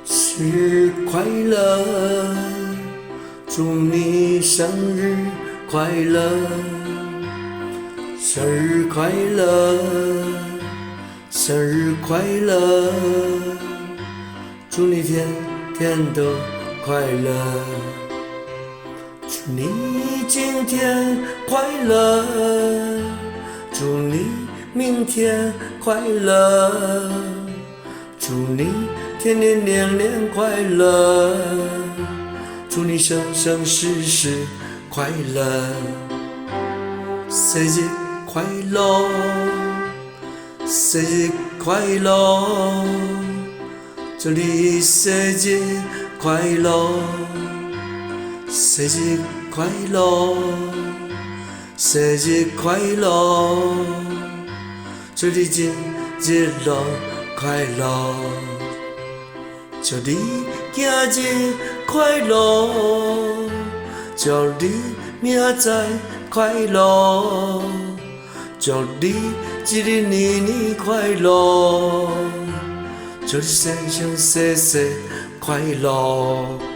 生日快樂，祝你生日快樂，生日快樂，生日快樂，祝你天天都快樂，祝你今天快樂，祝你明天快樂，祝你天天年年快樂，祝你生生世世快樂，生日快樂，生日快樂，祝你生日快樂，生日快樂，生日快樂，祝你日日攏快樂，祝你今日快樂，祝你明仔快樂，祝你日日年年快樂，祝你生生世世快樂。